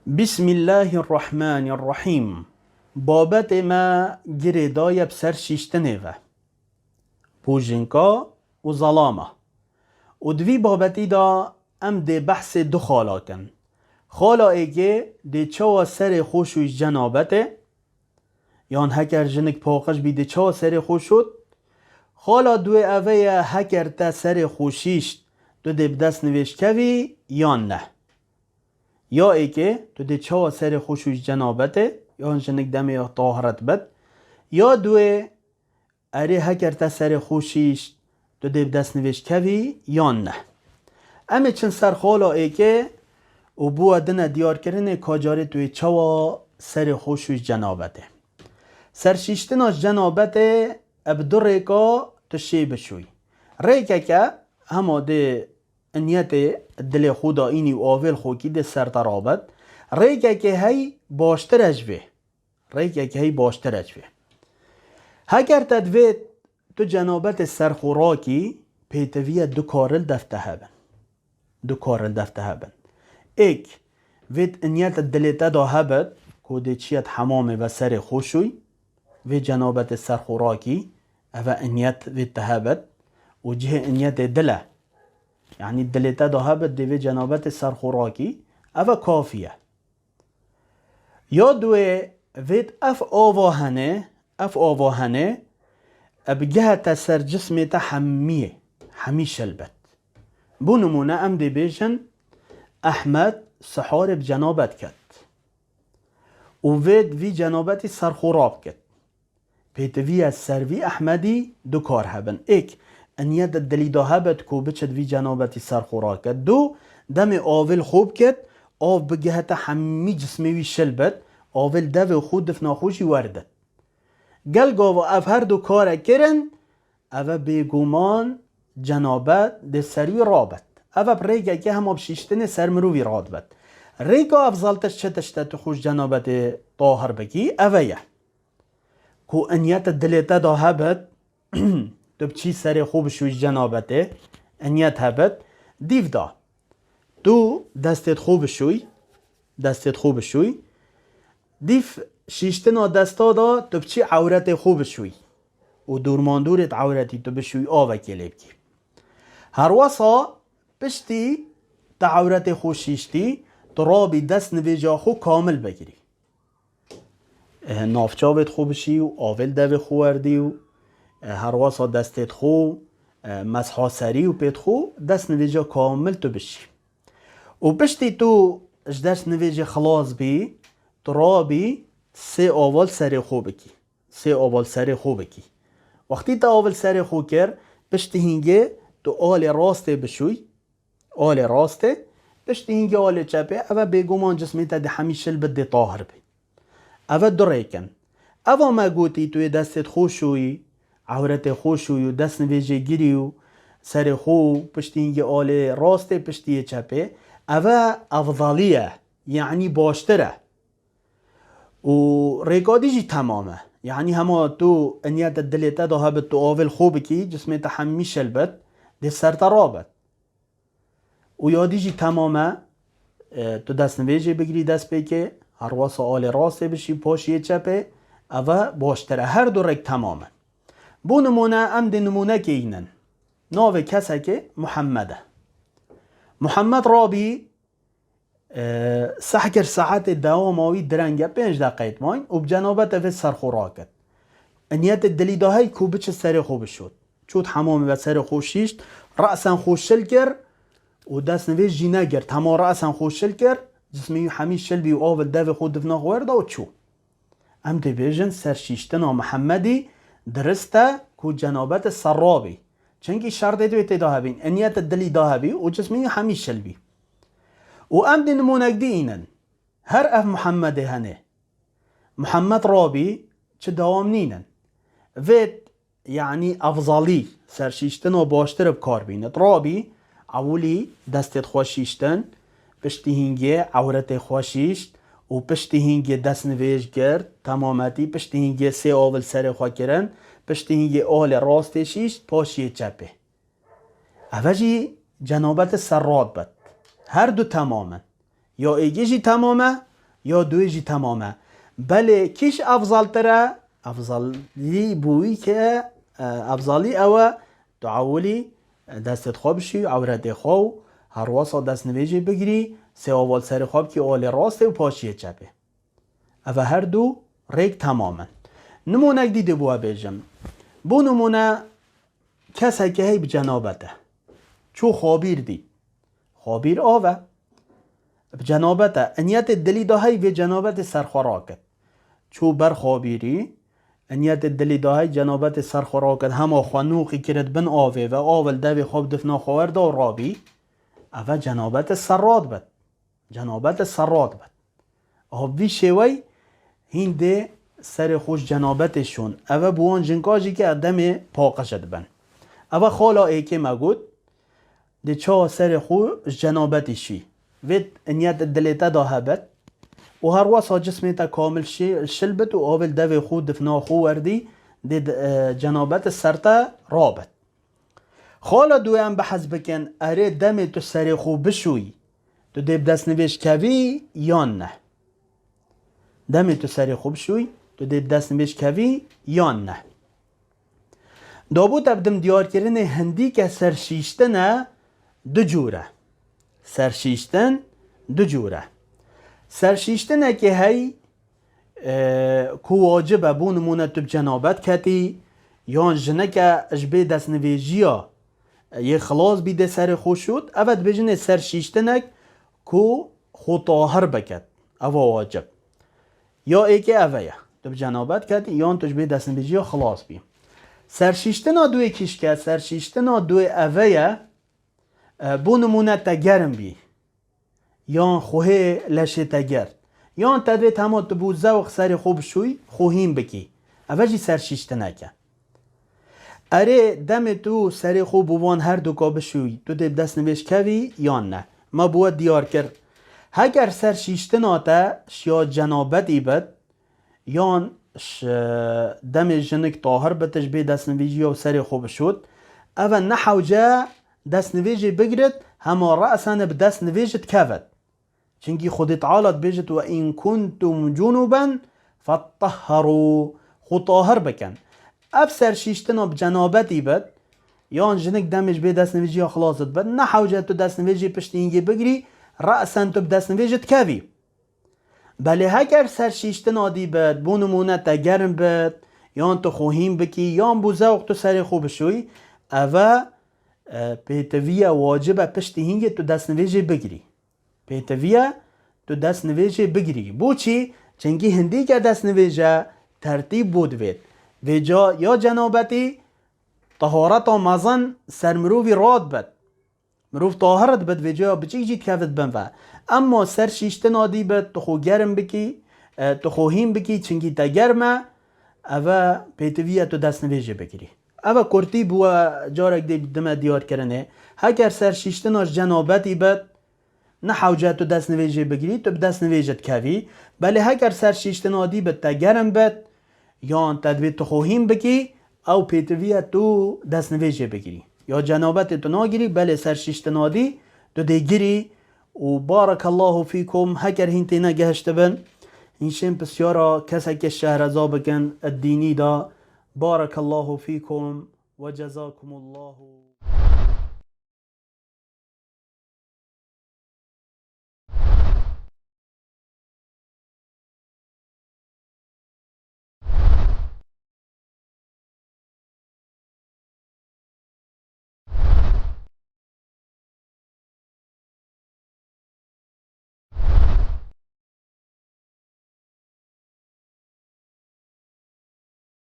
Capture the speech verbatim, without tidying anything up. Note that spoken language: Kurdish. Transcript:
Bismillahirrahmanirrahîm. Babetê me girê daye bi ser şîştinê ve. Bûjinka û zelama. Û di vî babetî de em dê behsê du xala kin. Xala êkê dê çawa serê xwe şûy ji cenabetê, yan heker jinik paqij bî dê çawa serê xwe şût. Xala duê eve ye heker te serê xwe şîşt, tu dê bi dest nivêj kevî yan ne. Ya êkê, tu dê çawa serê xwe şû ji cenabetê, yan jinik demê ya tahiret bit. Ya duê, erê heker te serê xwe şîşt, tu dê bi dest nivêj kevî yan ne. Em ê çin ser xala êkê û bû we dine diyarkirinê ka carê tu yê çawa serê xwe şû ji cenabetê. Serşîştina ji cenabetê bi du rêka tu şê bişûy. Rêkeke hema dê niyetê dilê xwe da înî û avêl xwekî dê ser te rabet. Rêkekê hey baştir e ji vê. Rêkekê hey baştir e ji vê. Heger te divê tu cenabetê ser xwe rakî, pêtiviye du kar li def te hebin. Du kar li def te hebin. Êk, vê niyet dilê te da hebit, ku dê çiyet hemamê ve serê xwe şûy, vê cenabetê ser xwe rakî, eve niyet vê te hebit û cihê niyetê dil e. Yanî dilê te da hebit dê vê cenabetê ser xwe rakî, eve kafî ye. Ya duê vêt ev ava hene, ev ava hene, e, bigehete ser cismê te hemiyê, hemî şilbet. Bo nimûne em dê bêjin, Ehmed siharê bi cenabet ket. Û vêt vî cenabetî ser xwe rabket. Pêtiviye ser vî Ehmedî du kar hebin. Êk, niyet dilî da hebit ku biçit vî cenabetî ser xwe raket. Du, demê avêl xwe biket, av bigihete hemî cismê wî şil bit, avêl devê xwe difna xwe jî werdit. Gel gava ev her du kare kirin, eve bêguman cenabet dê ser wî rabit. Eve bi rêkekê hema bi şîştinê ser mirovî radibit. Rêka efzaltir çi tişt e tu xwe ji cenabetê tahir bikî, eve ye. Ku niyet dilê te da hebit, tu biçî serê xwe bişûy ji cenabetê, niyet hebit, dîv da. Tu destê xwe bişûy, destê xwe bişûy, dîv şîştina desta da tu biçî ewretê xwe bişûy. Û dûrmandûrê di ewretî tu bişûy avekê lê bikî. Herwesa piştî te ewretê xwe şîştî, tu rabî dest nivêja xwe kamil bigirî. Eh, navçavê xwe bişî û avêl devê xwe werdî û, eh, herwasa destê xwe, eh, mesha serî û pê xwe dest nivêja kamil tu bişî. Û piştî tu ji dest nivêjê xilas bî, tu rabî sê aval serê xwe bikî. Sê aval serê xwe bikî. Wextî te aval serê xwe kir, piştî hîngê tu alê rastê bişûy, alê rastê, piştî hîngê alê çepê, eve bêguman cismê te dê hemî şil bit dê tahir bî. Eve du rêk in. Eva me gotî tu yê destê xwe şûyî, ewretê xwe şûyî û dest nivêjê girî û serê xwe û piştî hîngê alê rastê, piştî yê çepê, eve efzalî ye, yanî baştir e. Û rêka dî jî temam e. Yanî hema tu niyet dilê te da hebit tu avêl xwe bikî, cismê te hemî şil bit, dê ser te rabit. Û ya dî jî temam e, e, tu destnivêjê bigirî destpêkê, herwasa alê rastê bişî, paşiyê çepê, eve baştir e. Her du rêk temam in. Bo nimûne, em dê nimûnekê înin. Navê kesekê Muhammed e. Muhammed rabî, e, sehkir saetê dewama wî direng e, pênc deqeyê dimayîn û bi cenabetê vê ser xwe rakit. Niyetê dilî da hey ku biçe serê xwe bişot. Çût hemamê ve serê xwe şîşt, re'sen xwe şil kir û destnivêj jî negirt. Hema re'sen xwe şil kir, cismê wî hemî şil bî û avil devê xwe difna xwe werda û çû. Em dê bêjin ser şîştina Mihemedî dirist e ku cenabetê serra bî. Çimkî şertê wê tê da hebîn, niyetê dilî da hebî û cismê wî hemî şil bî. Û em dê nimûnek dî înin. Her ev Mihemedê hene. Mihemed rabî çi dewam nînin. Vêt, yanî efzalî, serşîştina baştir bi kar bînit. Rabî, ewilî destê xwe şîştin, piştî hîngê ewretê xwe şîşt û piştî hîngê destnivêj girt, temametî piştî hîngê sê avil serê xwe kirin, piştî hîngê alê rastê şîşt, paşiyê çepê. Eve jî cenabetê serrat bit. Her du temam in. Ya êgê jî temam e, Ya duyê jî temam e. Belê kîş efzaltir e? Efzalî bûyî ke, e, efzalî ew e, tu ewilî destê xwe bişî, ewretê xwe û herwesa destnivêjê bigirî, sê ava li serê xwe bikî, alê rastê û paşiyê çepê. Ev her du rêk temam in. Nimûnek dî dê bû bêjim. Bû nimûne keseke hey bi cenabet e. Çû xwabîr dî. Xwabîr av e. Bi cenabet e. Niyetê dilî da hey vê cenabetê ser xwe rakit. Çû ber xwabîrî. Niyetê dilî da hey cenabetê ser xwe rakit. Hema xwe nûqî kirit bin avê ve. Av li devê xwe bi difna xwe werda û rabî. Eve cenabetê serrat bit. Cenabetê serrat bit. Ev vî şêwey hîn dê serê xwe ji cenabetê şûn. Eve bi wan jinka jî ke demê paqij dibin. Eve xala êkê me got, dê çawa serê xwe ji cenabetê şî. Vê niyet dilê te da hebit û her wesa cismê te kamil şi-, şil bit û avê li devê xwe difna xwe werdî, dê, e, cenabetê ser te rabit. Xala duyê em behs bikin, erê demê tu serê xwe bişûyî, tu dê bi destnivêj kevî yan ne? Demê tu serê xwe bişûyî, tu dê bi destnivêj kevî yan ne? Dabû te bidim diyarkirinê hindî ke serşîştin e du cûr e. Serşîştin du cûr e. Serşîştinekê hey, e, ku wacib e, bû nimûne tu bi cenabet ketî, yan jineke ji bê destnivêjiya yê xilas bî dê serê xwe şût, eve dibêjinê serşîştinek ku xwe tahir biket. Eva wacib. Ya êkê eve ye. Tu bi cenabet ketî, yan tu ji bê destnivêjiya xilas bî. Serşîştina duyê kîşke, serşîştina duyê eve ye, e, bû nimûne te germ bî. Yan xwehê leşê te gert. Yan te divê hema tu bû zewq serê xwe bişûyî, xwe hîn bikî. Eve jî serşîştinek e. Erê, demê tu serê xwe bi wan her duka bişûyî, tu dê bi destnivêj kevî yan ne? Me bi we diyar kir. Heger serşîştina te şiya cenabetî bit, yan ş-, demê jinik tahir bit ji bê destnivêjiya û serê xwe bişût, eve ne hewce destnivêjê bigirit, hema re'sen bi destnivêj dikevit. Çimkî Xwedê Teala dibêjit, "Ve in kuntum cunuben fettehharu." Xwe tahir bikin. Ev serşîştina bi cenabetî bit, yan jinik demê ji bê destnivêjiya xilas dibit, ne hewce tu destnivêjê piştî hingê bigirî, re'sen tu bi destnivêj dikevî. Belê heger serşîştina dî bit, bû nimûne te germ bit, yan tu xwe hîn bikî, yan bû zewq tu serê xwe bişûyî, eve, e, pêtiviye, wacib e piştî hingê tu destnivêjê bigirî. Pêtiviye tu destnivêjê bigirî. Boçî? Çimkî hindîke destnivêje tertîb bû divêt. Vêca ya cenabetî, tehareta mezin ser mirovî radibit. Mirov tahir dibit, vêca ya biçîk jî dikevit bin ve. Emma serşîştina dî bit, tu xwe germ bikî, e, tu xwe hîn bikî, çimkî te germ e, eve pêtiviye tu destnivêjê bigirî. Eve kurtî bû, e, carek dê dime diyarkirinê. Heger serşîştina ji cenabetî bit, ne hewce tu destnivêjê bigirî, tu bi destnivêj dikevî. Belê heger serşîştina dî bit te germ bit, yan te divê tu xwe hîn bikî, ew pêtiviye tu destnivêjê bigirî. Ya cenabetê tu nagirî, belê serşîştina dî tu dê girî. Û barekallahu fîkum, heger hîn têne gehiştibin, hîn şên pisyara kesekê şehreza bikin, ed dînî da. Barekallahu fîkum ve cezakumullahu.